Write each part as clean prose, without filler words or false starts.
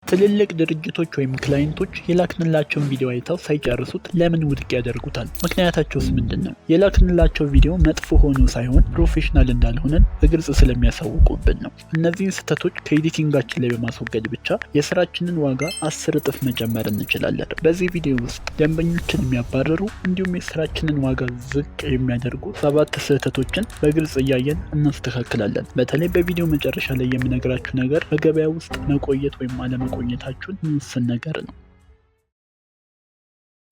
ትልልቅ ድርጅቶች ወይም client ኦች የላክንላቸውን ቪዲዮ አይተው ሳይጨርሱት ለምን ውድቅ ያደርጉታል? ምክንያታቸውስ ምንድን ነው? የላክንላቸው ቪዲዮ መጥፎ ሆኖ ሳይሆን professional እንዳልሆነን በግልጽ ስለሚያሳውቁብን ነው። እነዚህን ስህተቶች ከ editing ኣችን ላይ በማስወገድ ብቻ የስራችንን ዋጋ 10 እጥፍ መጨመር እንችላለን። በዚህ ቪዲዮ ውስጥ ደንበኞችን የሚያባርሩ እንዲሁም የስራችንን ዋጋ ዝቅ የሚያደርጉ ሰባት ስህተቶችን በግልጽ እያየን እናስተካክላለን። በተለይ በቪዲዮ መጨረሻ ላይ የምነግራችሁ ነገር በገበያ ውስጥ መቆየት ወይም አለመቆየታችሁን የሚወስን ነገር ነው።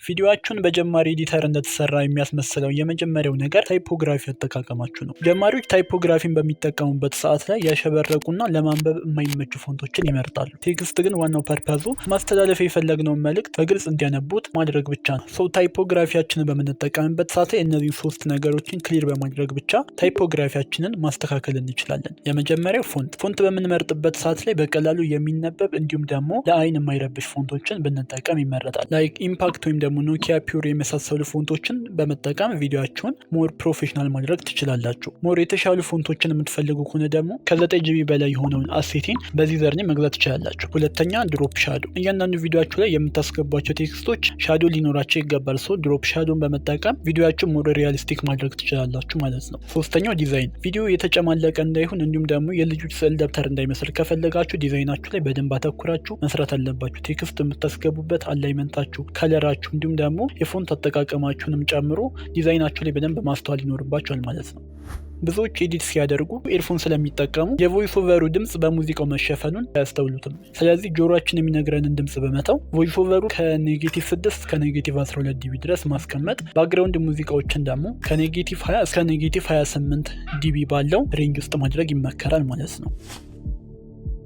ቪዲዮአችሁን በጀማሪ editor እንደተሰራ የሚያስመስለው የመጀመሪያው ነገር typography አጠቃቀማችሁ ነው። ጀማሪዎች typography ን በሚጠቀሙበት ሰዓት ላይ ያሸበረቁና ለማንበብ የማይመቹ font ኦችን ይመርጣሉ። Text ግን ዋናው purpose ኡ ማስተላለፍ የፈለግነውን መልእክት በግልጽ እንዲያነቡት ማድረግ ብቻ ነው። So typography ያችንን በምንጠቀምበት ሰዓት ላይ እነዚህን ሶስት ነገሮችን clear በማድረግ ብቻ typography ያችንን ማስተካከል እንችላለን። የመጀመሪያው font። Font በምንመርጥበት ሰዓት ላይ በቀላሉ የሚነበብ እንዲሁም ደግሞ ለአይን የማይረብሽ font ኦችን ብንጠቀም ይመረጣል። Like Impact ወይም ደግሞ Nokia Pure የመሳሰሉ font ኦችን በመጠቀም ቪዲዮአችሁን more professional ማድረግ ትችላላችሁ። More የተሻሉ font ኦችን የምትፈልጉ ከሆነ ደግሞ ከ9 GB በላይ የሆነውን asset ኤን በዚህ username መግዛት ትችላላችሁ። ሁለተኛ drop shadow። እያንዳንዱ ቪዲዮአችሁ ላይ የምታስገቧቸው text ኦች shadow ሊኖራቸው ይገባል። So drop shadow ን በመጠቀም ቪዲዮአችሁን more realistic ማድረግ ትችላላችሁ ማለት ነው። ሶስተኛው ዲዛይን። ቪዲዮ የተጨማለቀ እንዳይሆን እንዲሁም ደግሞ የልጆች ስዕል ደብተር እንዳይመስል ከፈለጋችሁ ዲዛይናችሁ ላይ በደንብ አተኩራችሁ መስራት አለባችሁ። Text የምታስገቡበት alignment ኣችሁ፣ color ኣችሁ እንዲሁም ደግሞ የ font አጠቃቀማችሁንም ጨምሮ ዲዛይናችሁ ላይ በደንብ ማስተዋል ይኖርባችኋል ማለት ነው። ብዙዎች edit ሲያደርጉ earphone ስለሚጠቀሙ የ voice over ኡ ድምፅ በሙዚቃው መሸፈኑን አያስተውሉትም። ስለዚህ ጆሮአችን የሚነግረንን ድምፅ በመተው voice over ኡ ከ -6 እስከ -12 dB ድረስ ማስቀመጥ፣ background ሙዚቃዎችን ደግሞ ከ -20 እስከ -28 dB ባለው range ውስጥ ማድረግ ይመከራል ማለት ነው።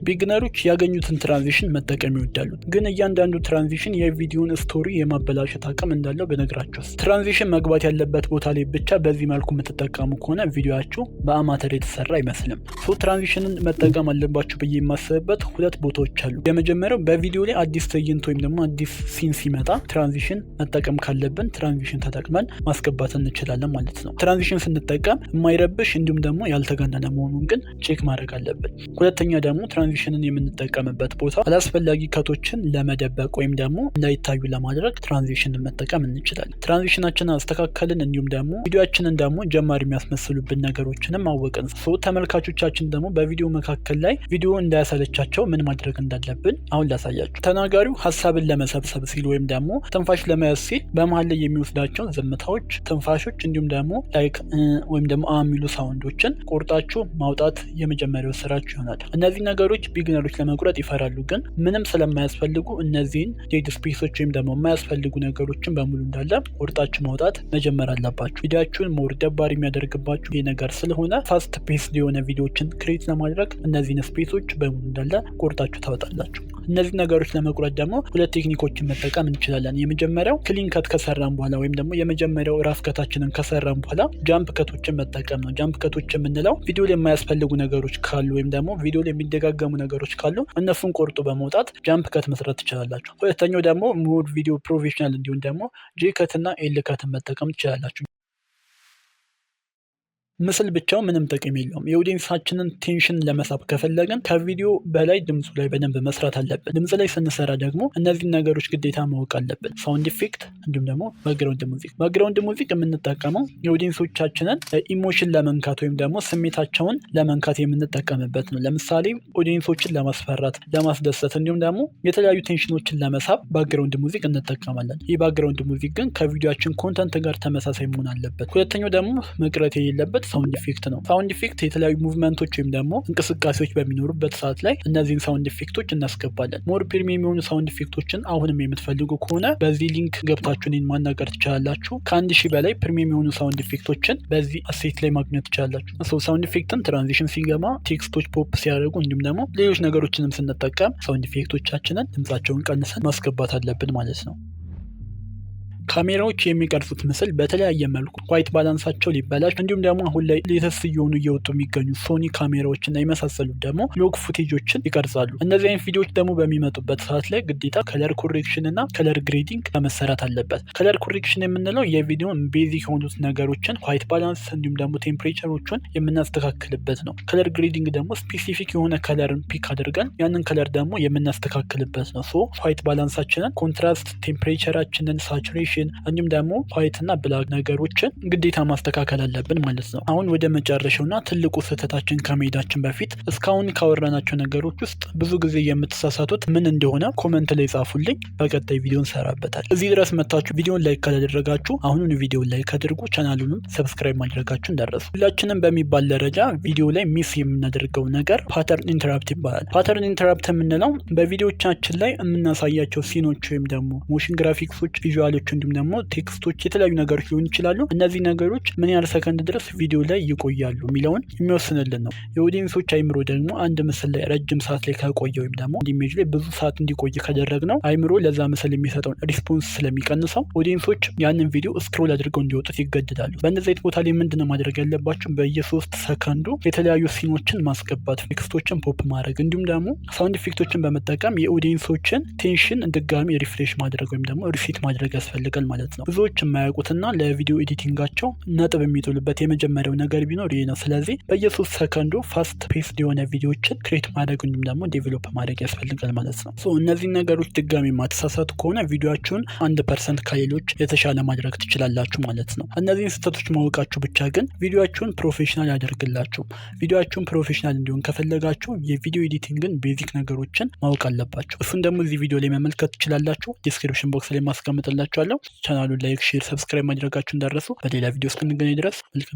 Beginner ኦች ያገኙትን transition መጠቀም ይወዳሉ። ግን እያንዳንዱ transition የቪዲዮን story የማበላሸት አቅም እንዳለው ብነግራችሁስ? Transition መግባት ያለበት ቦታ ላይ ብቻ በዚህ መልኩ የምትጠቀሙ ከሆነ ቪዲዮአችሁ በአማተር የተሰራ አይመስልም። So transition ን መጠቀም አለባችሁ ብዬ የማስብበት ሁለት ቦታዎች አሉ። የመጀመሪያው በቪዲዮ ላይ አዲስ ትዕይንት ወይም ደግሞ አዲስ scene ሲመጣ transition መጠቀም ካለብን transition ተጠቅመን ማስገባት እንችላለን ማለት ነው። Transition ስንጠቀም የማይረብሽ እንዲሁም ደግሞ ያልተጋነነ መሆኑን ግን check ማድረግ አለብን። ሁለተኛ ደግሞ transition ን የምንጠቀምበት ቦታ አላስፈላጊ cut ኦችን ለመደበቅ ወይም ደግሞ እንዳይታዩ ለማድረግ transition ን መጠቀም እንችላለን። Transition ኣችንን አስተካከልን እንዲሁም ደግሞ ቪዲዮአችንን ደግሞ ጀማሪ የሚያስመስሉብን ነገሮችንም አወቅን። So ተመልካቾቻችን ደግሞ በቪዲዮ መካከል ላይ ቪዲዮ እንዳያሰለቻቸው ምን ማድረግ እንዳለብን አሁን ላሳያችሁ። ተናጋሪው ሀሳብን ለመሰብሰብ ሲል ወይም ደግሞ ትንፋሽ ለመያዝ ሲል በመሀል ላይ የሚወስዳቸውን ዝምታዎች፣ ትንፋሾች እንዲሁም ደግሞ like ወይም ደግሞ አ የሚሉ sound ኦችን ቆርጣችሁ ማውጣት የመጀመሪያው ስራችሁ ይሆናል። እነዚህ ነገሮች beginner ኦች ለመቁረጥ ይፈራሉ፣ ግን ምንም ስለማያስፈልጉ እነዚህን dead space ኦች ወይም ደግሞ የማያስፈልጉ ነገሮችን በሙሉ እንዳለ ቆርጣችሁ ማውጣት መጀመር አለባችሁ። ቪዲዮአችሁን more ደባሪ የሚያደርግባችሁ ይህ ነገር ስለሆነ fast paced የሆነ ቪዲዮዎችን create ለማድረግ እነዚህን space ኦች በሙሉ እንዳለ ቆርጣችሁ ታወጣላችሁ። እነዚህ ነገሮች ለመቁረጥ ደግሞ ሁለት technique ኦችን መጠቀም እንችላለን። የመጀመሪያው clean cut ከሰራን በኋላ ወይም ደግሞ የመጀመሪያው rough cut ኣችንን ከሰራን በኋላ jump cut ኦችን መጠቀም ነው። Jump cut ኦች የምንለው ቪዲዮ ላይ የማያስፈልጉ ነገሮች ካሉ ወይም ደግሞ ቪዲዮ ላይ የሚደጋገሙ ነገሮች ካሉ እነሱን ቆርጦ በመውጣት jump cut መስራት ትችላላችሁ። ሁለተኛው ደግሞ more ቪዲዮ professional እንዲሆን ደግሞ J cut እና L cut ን መጠቀም ትችላላችሁ። ምስል ብቻው ምንም ጥቅም የለውም። የ audience ኣችንን attention ለመሳብ ከፈለግን ከቪዲዮ በላይ ድምፁ ላይ በደንብ መስራት አለብን። ድምፅ ላይ ስንሰራ ደግሞ እነዚህን ነገሮች ግዴታ ማወቅ አለብን። Sound effect እንዲሁም ደግሞ background music። Background music የምንጠቀመው የ audience ኦቻችንን emotion ለመንካት ወይም ደግሞ ስሜታቸውን ለመንካት የምንጠቀምበት ነው። ለምሳሌ audience ኦችን ለማስፈራት፣ ለማስደሰት እንዲሁም ደግሞ የተለያዩ attention ኦችን ለመሳብ background music እንጠቀማለን። ይህ background music ግን ከቪዲዮአችን content ጋር ተመሳሳይ መሆን አለበት። ሁለተኛው ደግሞ መቅረት የሌለበት sound effect ነው። Sound effect የተለያዩ movement ኦች ወይም ደግሞ እንቅስቃሴዎች በሚኖሩበት ሰዓት ላይ እነዚህን sound effect ኦች እናስገባለን። More premium የሆኑ sound effect ኦችን አሁንም የምትፈልጉ ከሆነ በዚህ link ገብታችሁ እኔን ማናገር ትችላላችሁ። ከ1000 በላይ premium የሆኑ sound effect ኦችን በዚህ asset ላይ ማግኘት ትችላላችሁ። So sound effect ን transition ሲገባ፣ text ኦች pop ሲያደርጉ እንዲሁም ደግሞ ሌሎች ነገሮችንም ስንጠቀም sound effect ኦቻችንን ድምጻቸውን ቀንሰን ማስገባት አለብን ማለት ነው። ካሜራዎች የሚቀርጹት ምስል በተለያየ መልኩ white balance ኣቸው ሊበላሽ፣ እንዲሁም ደግሞ አሁን ላይ latest እየሆኑ እየወጡ የሚገኙ ሶኒ ካሜራዎች እና የመሳሰሉት ደግሞ log footage ኦችን ይቀርጻሉ። እነዚህ አይነት ቪዲዮዎች ደግሞ በሚመጡበት ሰዓት ላይ ግዴታ color correction እና color grading መሰራት አለበት። Color correction የምንለው የቪዲዮን basic የሆኑት ነገሮችን፣ white balance እንዲሁም ደግሞ temperature ኦቹን የምናስተካክልበት ነው። Color grading ደግሞ specific የሆነ color ን pick አድርገን ያንን color ደግሞ የምናስተካክልበት ነው። So white balance ኣችንን፣ contrast፣ temperature ኣችንን፣ saturation እንዲሁም ደግሞ white እና black ነገሮችን ግዴታ ማስተካከል አለብን ማለት ነው። አሁን ወደ መጨረሻውና ትልቁ ስህተታችን ከመሄዳችን በፊት እስካሁን ካወራናቸው ነገሮች ውስጥ ብዙ ጊዜ የምትሳሳቱት ምን እንደሆነ comment ላይ ጻፉልኝ። በቀጣይ ቪዲዮ እንሰራበታል። እዚህ ድረስ መታችሁ ቪዲዮን like ካላደረጋችሁ አሁኑን ቪዲዮን like አድርጉ፣ ቻናሉንም subscribe ማድረጋችሁ እንዳትረሱ። ሁላችንም በሚባል ደረጃ ቪዲዮ ላይ miss የምናደርገው ነገር pattern interrupt ይባላል። Pattern interrupt የምንለው በቪዲዮቻችን ላይ የምናሳያቸው scene ኦች ወይም ደግሞ motion graphics ኦች፣ visual ኦች እንዲሁም ደግሞ text ኦች፣ የተለያዩ ነገሮች ሊሆኑ ይችላሉ። እነዚህ ነገሮች ምን ያህል ሰከንድ ድረስ ቪዲዮ ላይ ይቆያሉ የሚለውን የሚወስንልን ነው። የ audience ኦች አይምሮ ደግሞ አንድ ምስል ላይ ረጅም ሰዓት ላይ ከቆየ ወይም ደግሞ image ላይ ብዙ ሰዓት እንዲቆይ ካደረግነው አይምሮ ለዛ ምስል የሚሰጠውን response ስለሚቀንሰው audience ኦች ያንን ቪዲዮ scroll አድርገው እንዲወጡት ይገደዳሉ። በእነዚህ አይነት ቦታ ላይ ምንድነው ማድረግ ያለባቸው? በየ3 ሰከንዱ የተለያዩ scene ኦችን ማስገባት፣ text ኦችን pop ማድረግ እንዲሁም ደግሞ sound effect ኦችን በመጠቀም የ audience ኦችን attention ድጋሚ refresh ማድረግ ወይም ደግሞ reset ማድረግ ያስፈልጋል ማለት ነው። ብዙዎች የማያውቁትና ለቪዲዮ editing ኣቸው ነጥብ የሚጥሉበት የመጀመሪያው ነገር ቢኖር ይህ ነው። ስለዚህ በየ3 ሰከንዱ fast paced የሆነ ቪዲዮችን create ማድረግ እንዲሁም ደግሞ develop ማድረግ ያስፈልጋል ማለት ነው። እነዚህን ነገሮች ድጋሚ ማትሳሳቱ ከሆነ ቪዲዮአችሁን 1% ከሌሎች የተሻለ ማድረግ ትችላላችሁ ማለት ነው። እነዚህን ስህተቶች ማወቃችሁ ብቻ ግን ቪዲዮአችሁን professional አያደርግላችሁም። ቪዲዮአችሁን professional እንዲሆን ከፈለጋችሁ የቪዲዮ editing ን basic ነገሮችን ማወቅ አለባችሁ። እሱን ደግሞ እዚህ ቪዲዮ ላይ መመልከት ትችላላችሁ። Description box ላይ ማስቀምጥላችኋለሁ። ቻናሉን like፣ share፣ subscribe ማድረጋችሁ እንዳትረሱ። በሌላ ቪዲዮ እስክንገናኝ ድረስ መልካም